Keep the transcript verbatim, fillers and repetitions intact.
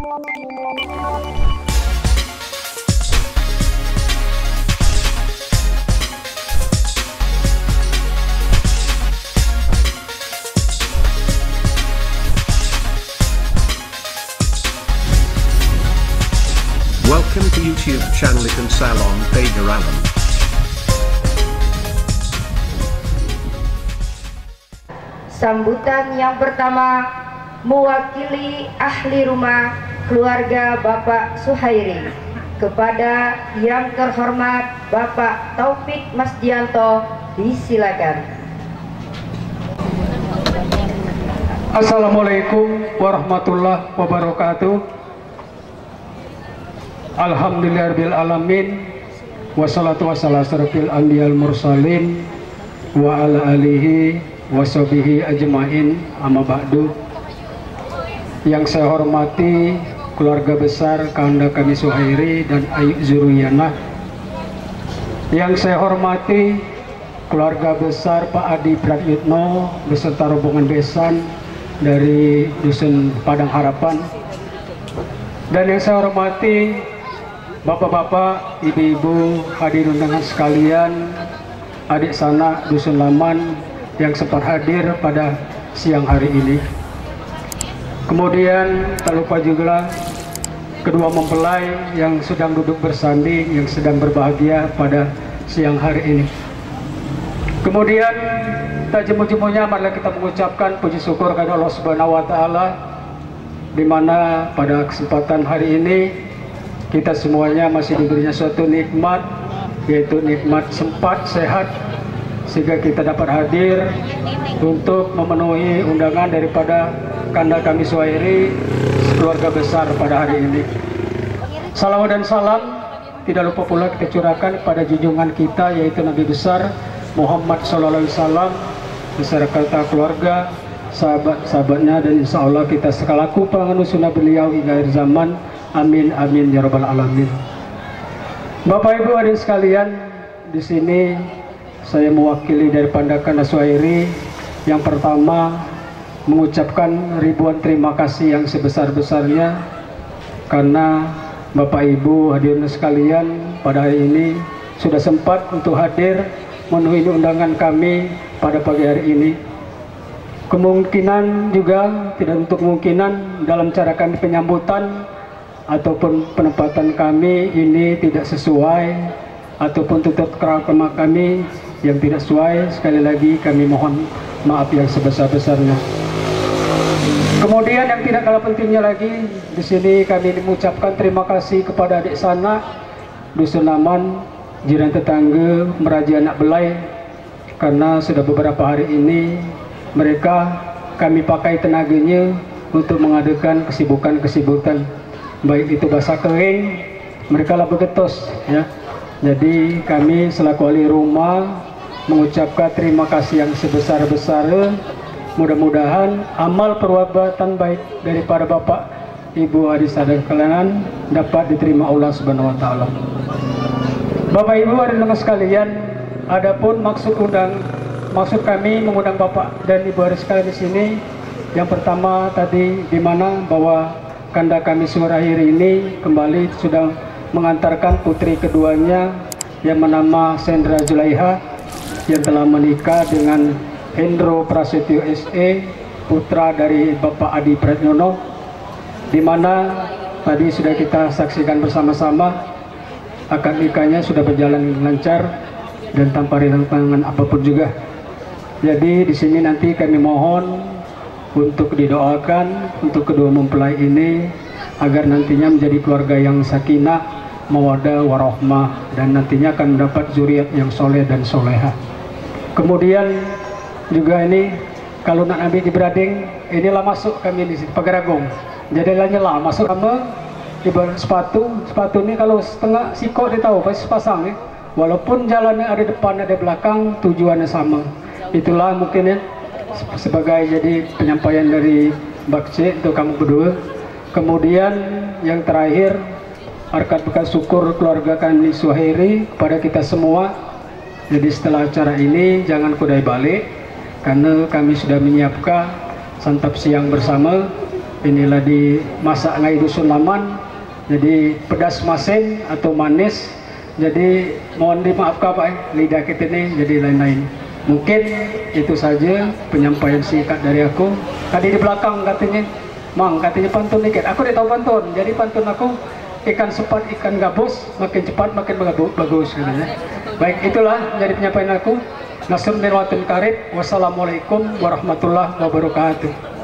Welcome to YouTube channel Ikan Salon Pagaralan. Sambutan yang pertama, mewakili ahli rumah keluarga Bapak Suhairi, kepada yang terhormat Bapak Taufik Masdianto, disilakan. Assalamualaikum warahmatullahi wabarakatuh. Alhamdulillahirabbil alamin. Wassalatu wassalamu ala asyrafil anbiya wal mursalin wa ala alihi wa sahbihi ajmain, amma ba'du. Yang saya hormati keluarga besar Kanda kami Suhairi dan Ayu Zuriana. Yang saya hormati keluarga besar Pak Adi Pratnyutno beserta rombongan besan dari Dusun Padang Harapan. Dan yang saya hormati bapak-bapak, ibu-ibu, hadirin undangan sekalian, adik sanak Dusun Laman yang sempat hadir pada siang hari ini. Kemudian tak lupa juga kedua mempelai yang sedang duduk bersanding, yang sedang berbahagia pada siang hari ini. Kemudian, tak jemu-jemunya, marilah kita mengucapkan puji syukur kepada Allah Subhanahu wa Ta'ala, di mana pada kesempatan hari ini kita semuanya masih diberinya suatu nikmat, yaitu nikmat sempat sehat, sehingga kita dapat hadir untuk memenuhi undangan daripada Kanda kami Suhairi sekeluarga besar pada hari ini. Salawat dan salam tidak lupa pula kita curahkan kepada junjungan kita, yaitu Nabi besar Muhammad sallallahu alaihi wasallam, beserta keluarga, sahabat-sahabatnya, dan insya Allah kita sekalaku penganut sunnah beliau hingga akhir zaman. Amin, amin, ya rabbal alamin. Bapak Ibu hadirin sekalian, di sini saya mewakili dari Pandakan Suhairi. Yang pertama, mengucapkan ribuan terima kasih yang sebesar-besarnya karena Bapak Ibu hadirin sekalian pada hari ini sudah sempat untuk hadir memenuhi undangan kami pada pagi hari ini. Kemungkinan juga, tidak untuk kemungkinan, dalam cara kami penyambutan ataupun penempatan kami ini tidak sesuai ataupun tutur krama kami yang tidak sesuai, sekali lagi kami mohon maaf yang sebesar-besarnya. Kemudian yang tidak kalah pentingnya lagi, di sini kami mengucapkan terima kasih kepada adik sanak Dusun Laman, jiran tetangga, meraja anak belai, karena sudah beberapa hari ini mereka kami pakai tenaganya untuk mengadakan kesibukan-kesibukan, baik itu basah kering, mereka lah begetos, ya. Jadi kami selaku ahli rumah mengucapkan terima kasih yang sebesar-besar. Mudah-mudahan amal perbuatan baik daripada Bapak Ibu hadirin sekalian dapat diterima Allah Subhanahu wa Ta'ala. Bapak Ibu hadirin sekalian, adapun maksud undang, maksud kami mengundang Bapak dan Ibu hadirin sekalian di sini, yang pertama tadi, di mana bahwa Kanda kami Suhairi ini kembali sudah mengantarkan putri keduanya yang bernama Sandra Zulaiha, yang telah menikah dengan Hendro Prasetyo S E, putra dari Bapak Adi Pratnyutno, di mana tadi sudah kita saksikan bersama-sama, akad nikahnya sudah berjalan lancar dan tanpa rintangan apapun juga. Jadi di sini nanti kami mohon untuk didoakan untuk kedua mempelai ini, agar nantinya menjadi keluarga yang sakinah, mawaddah, warahmah, dan nantinya akan mendapat zuriat yang soleh dan soleha. Kemudian juga ini, kalau nak ambil di Berading, inilah masuk kami di sini, Pagar Agung. Jadi lah nyela masuk sama, ibarat sepatu, sepatu ni kalau setengah siko dia tahu, pasti sepasang, ya. Walaupun jalannya ada depan, ada belakang, tujuannya sama. Itulah mungkin, ya, se-, sebagai jadi penyampaian dari Bakcik untuk kamu berdua. Kemudian yang terakhir, arkat bekas syukur keluarga kami Suhairi kepada kita semua. Jadi setelah acara ini jangan kudai balik, karena kami sudah menyiapkan santap siang bersama. Inilah dimasak ngai Dusun Laman, jadi pedas masin atau manis. Jadi mohon dimaafkan, Pak, eh, lidah kita ni jadi lain-lain. Mungkin itu saja penyampaian singkat dari aku. Tadi di belakang katanya, Mang, katanya pantun dikit. Aku tidak tahu pantun. Jadi pantun aku, ikan sepat, ikan gabus, makin cepat makin bagabu-, bagus, katanya. Baik, itulah jadi penyampaian aku. Nasrun bin Watin Karib. Wassalamualaikum warahmatullahi wabarakatuh.